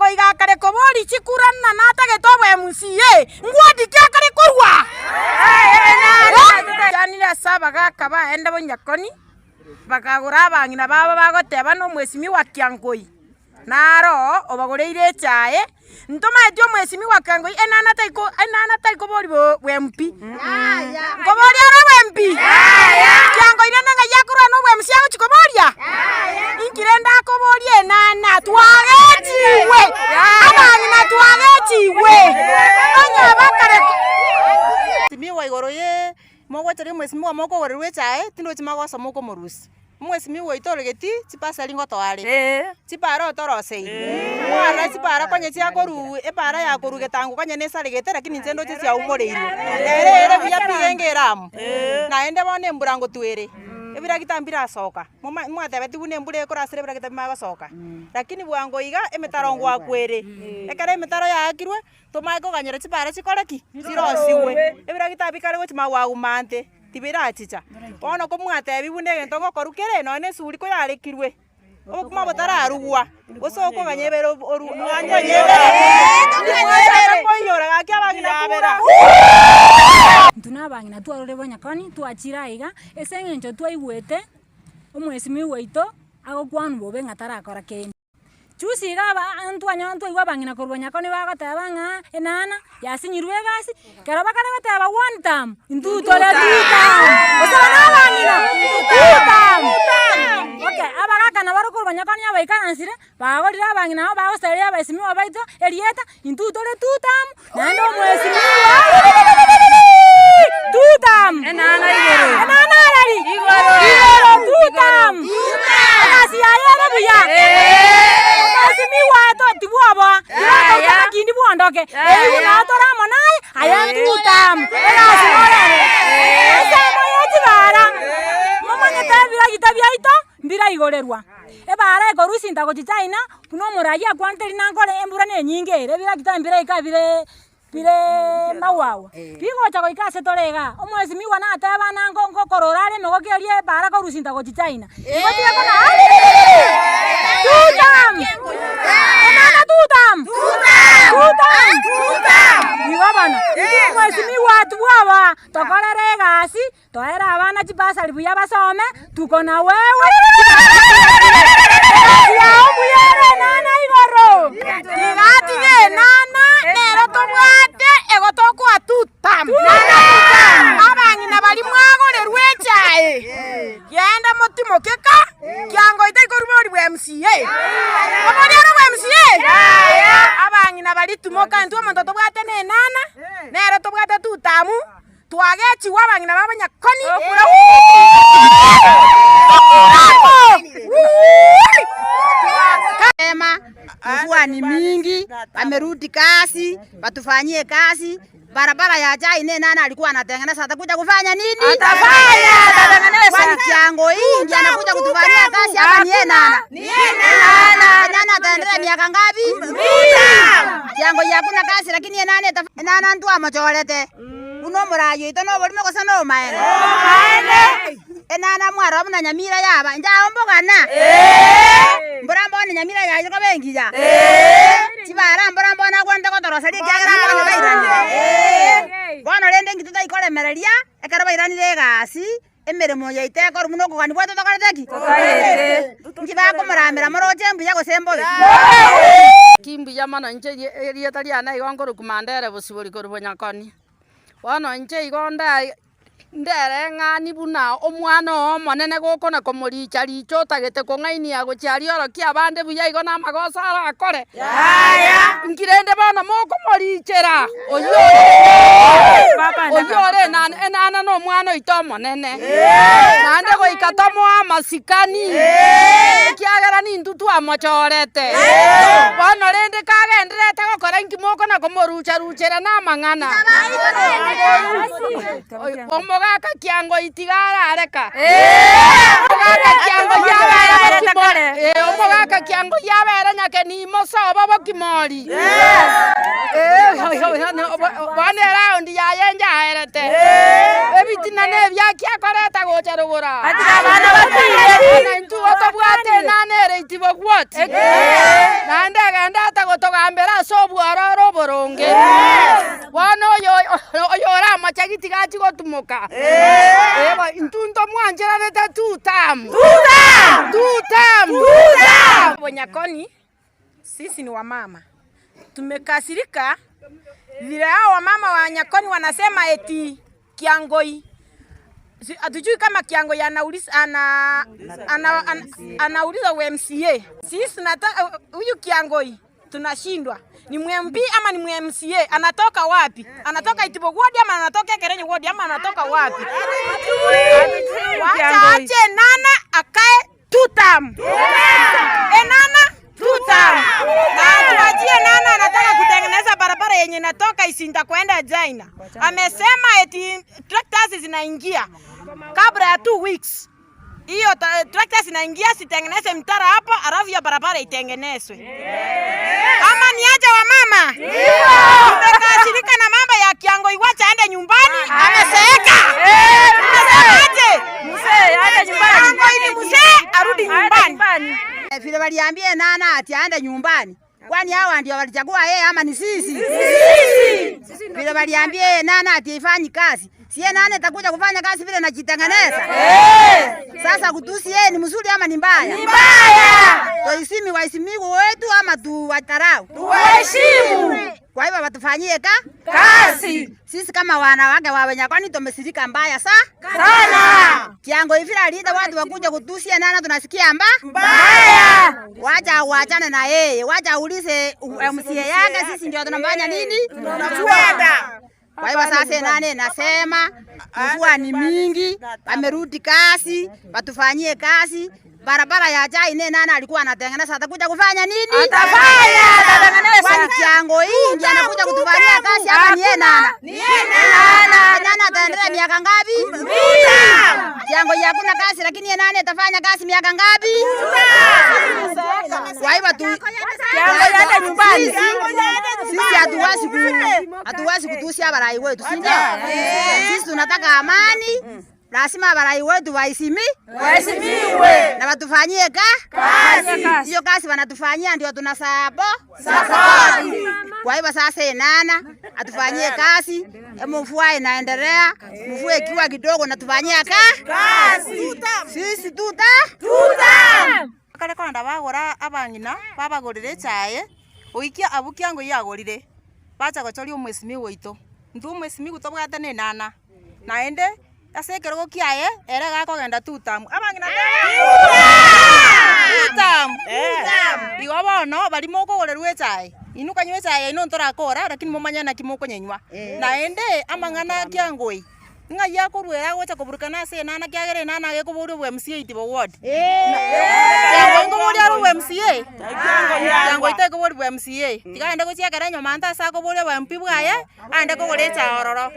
Kiangoi gakare koboria chikura ng'a natagete obo-MCA, ngwadi ki akare korwa? Chanire ase abagaka baende bonyakoni, bakagora abang'ina babo bagoteba nomwesimigwa Kiangoi naro oo obagoreire echae, ntomaeti omwesimigwa Kiangoi enana tari ko enana tari koboria bo bw'MP. Nkoboria ore obw'MP? Kiangoi rende ng'ai akorwa na obw'MC agochia koboria? Inki rende akoboria enana? Twagechiigwe, abang'ina twagechiigwe, onye bakare ko. Mwesimigwa igoro ye mogocha mwesimigwa mokogorerwa echae, tindochi magoso mokomorusia. Omwesimigwa oito ore getii, chipasari ngotoa are, chipara otoroseiri, mwarora chipara konya chiakoruu epara ya korwa getango konya nesaregete lakini inche ndoche chiaumoreirwe, ere ere buya pi renge ere amo. Naende bono embura ngotwa ere, ebiragita mbirasoka, moma mwatebeti buna embura ekorasera ebiragita bimanye gosoka, lakini bwango iga emetaro ngoakwa ere, ekero emetaro yaakirwe, tomanye koganyera chipara chikore ki? Chirosiwe, ebiragita bikare gochia magwaguma ante. tibirachicha. Bono komwatebiwa buna egento ngokorwa kere, nonya na esuguri koyarekirwe, obokima botararugwa, gose okoganya ebere oru mwachaka koiyora gaki abang'ina kura. Intwe na abang'ina twarure bonyakoni twachire aiga, ase eng'encho twaigwete omwesimigwa oito agokwanwa bobe ng'a tarakora kende. Chusi iga aba ntwanyora ntwaigwa abang'ina korwa nyakoni bagoteba ng'a enana yasinyirwe egasi, ekero bakare goteba one term, intwe tore two term, gose aba na abang'ina? Two term. Okay, abagaka nabo korwa nyakoni abaikaransire, bagorire abang'ina abo bagosaria abaesimigwa baito erieta, intwe tore two term, naende omwesimigwa two term. Enana arari? Igoro two term. Egasi yaye ere buya? Omwesimigwa to tibwoboa, tiga akindi bwondoke, eywo nao tore amo naye, aye two term. Egasi noro ere. Ensemo ye chibara, momanyete ebiragita biaito mbiraigorerwa. Ebara ekorwa isinta gochia China, buna omoraia akwanete rina nkore embura nenyinge ere, ebiragita mbiraika bire bire magwagwa. Bigocha goika ase tore igaa, omwesimigwa nateba nango ngokorora are emegoki eria ebara korwa isinta gochia China. Igo tiga kona two term! Omwana two term! Two term! Igo bono, intwe omwesimigwa tibwoboa, tokorere egasi. Toere abana chibasari buya basome, tuko na wewe egasi yao mbuya ere enana igoro. Tiga tige enana nero tobwate ego tokoa tutam. Abang'ina baria mwagorerwe echae, genda motimoke ka, kiango itari korwa bori bwa MCA. Obori ore bwa MCA? Abang'ina baria timoka intwe omonto tobwate na enana, nere tobwate tutamu. Twagechigwa abang'ina b'abanyakoni. Sema mvua ni mingi, wamerudi kazi, watufanyie kazi, barabara ya chai ne nani alikuwa anatengeneza atakuja kufanya nini? Atafanya, atatengeneza. Kwani kiango hii ndiye anakuja kutufanyia kazi ama ni yeye nana? Ni yeye nana. Nana ataendelea miaka ngapi? Kiango hii hakuna kazi lakini yeye nani atafanya? Nana ntwamochorete. Buna omoraai oito noborimo gose nobomaene? Enana mwarora buna nyamira yaba, inche ao mbogana? Mbora mbone nyamira yaye koba engiya? Chibara mbora mbone agwenerete gotoroseria ekiagera abanto bairanire? Bono rende inki totaikoremereria ekero bairanire egasi, emeremo yaito ekorwa buna okogania gwaito tokorete ki? Inki bakomoramera moroche mbuya gose mbobe? Ki mbuya mono inche erieta riane igo nkorokwa Mandere Bosibori korwa Bonyakoni. Bono inche igo nda ndereng'ani buna omwana oo omonene gokona komoricha richa otagete kong'ainia gochia aria orokie abande buya igo na amagoso arakore? Inki rende bono mokomorichera oyio ore oyio ore enana enana na omwana oito omonene, naende goika tomoe amasikani, ekiagera nintwe twamochorete. Bono rende kagendererete gokora inki mokona komorucha-ruchera na amang'ana? Omogaka kiangoi tiga arareka. Omogaka kiangoi abere bokimori. Omogaka kiangoi abere nyakenimo sobo bokimori. Bono eraundi yaye njaerete. Ebitina nebiaki akoreta gocha rogoro aa. Bono intwe igo tobwate enana ere itibogwoti. Naende agende ata gotogambia. atogambere ase obwororo oboronge. Bono oyo oyo oramochegi tiga achie gotumoka. Eba intwe ntomwancheranete tutam. Tutam! Bonyakoni, sisi ni wamama, tumekasirika vile hao wamama wa Nyakoni wanasema eti Kiangoi hatujui kama Kiangoi anauliza ana, ana, ana, anauliza UMCA. Sisi tunataka huyu Kiangoi tunashindwa ni MP ama ni MCA, anatoka wapi? Anatoka Itibo ward ama anatoka Kerenyo ward ama anatoka wapi? Wacha ache Nana akae two term. Enana two term. Na tuachie Nana anataka kutengeneza barabara yenye inatoka Isinda kwenda China. Amesema eti tractors zinaingia kabla ya 2 weeks. Hiyo tractors zinaingia zitengeneze mtaro hapo, alafu hiyo barabara itengenezwe. Ama ni aje wa mama? Tumekasirika na mambo ya Kiangoi, wacha aende nyumbani, amezeeka. Tumesemaje? Kiangoi ni mzee, arudi nyumbani. Vile waliambia Nana ati aende nyumbani, kwani hawa ndio walichagua yeye ama ni sisi? Vile waliambia yeye Nana ati ifanyi kazi, si yeye Nana itakuja kufanya kazi vile najitengeneza. Sasa kutusi yeye ni mzuri ama ni mbaya? Ni mbaya. Tuheshimu waheshimiwa wetu ama tuwatarau? Tuheshimu. Kwa hivyo watufanyie ka Kazi. Sisi kama wanawake wa Wenyakoni tumesirika mbaya sa Sana. Kiango hivi alita watu wakuja kutusia Nana, tunasikia mba Mbaya. Wacha waachane na yeye, wacha aulize MCA yake, sisi ndio tunafanya nini? Tunapenda. Kwa hivyo sasa nane nasema mvua ni mingi, wamerudi kazi, watufanyie kazi. Barabara ya chai ne nana alikuwa anatengeneza, atakuja kufanya nini? Atafanya, atatengeneza. Kwani Kiango hii ndiye anakuja kutufanyia kazi ama ni yeye nana? Ni yeye nana. Nana ataendelea miaka ngapi? Kiango hii hakuna kazi, lakini yeye nani atafanya kazi miaka ngapi? Kwa hivyo tu Kiango aende nyumbani. Sisi hatuwezi ku hatuwezi kutusia barai wetu, si ndio? Sisi tunataka amani. Lazima barai wetu waheshimi Waheshimiwe. na watufanyie ka Kazi. Hiyo kazi wanatufanyia ndio tunasabo Support. Kwa hivyo sasa Nana atufanyie kazi, mvua inaendelea, mvua ikiwa kidogo natufanyia ka Kazi. sisi tuta Tutam. Kare korenda bagora abang'ina, babagorera echae, oikia abwo kiango yagorire, bacha gochoria omwesimigwa oito. Intwe omwesimigwa tobwate na enana, naende ase ekerogo kiaye, ere iga akogenda two term. Abang'ina two term. Igo bono, baria mokogorerwa echae, inwe kanywa echae yaino ntorakora, lakini momanye naki mokonyenywa. Naende, amang'ana a kiango eye, ng'ai akoruera agocha koburukana ase enana kiagera enana gekoboria obo MCA Itibo ward. Kiango nkoboria are obo MCA? Kiango taikoboria bo MCA, tiga aende gochia ekero enyomba ase akoboria obo MP bwaye, aende kogora echae ororo.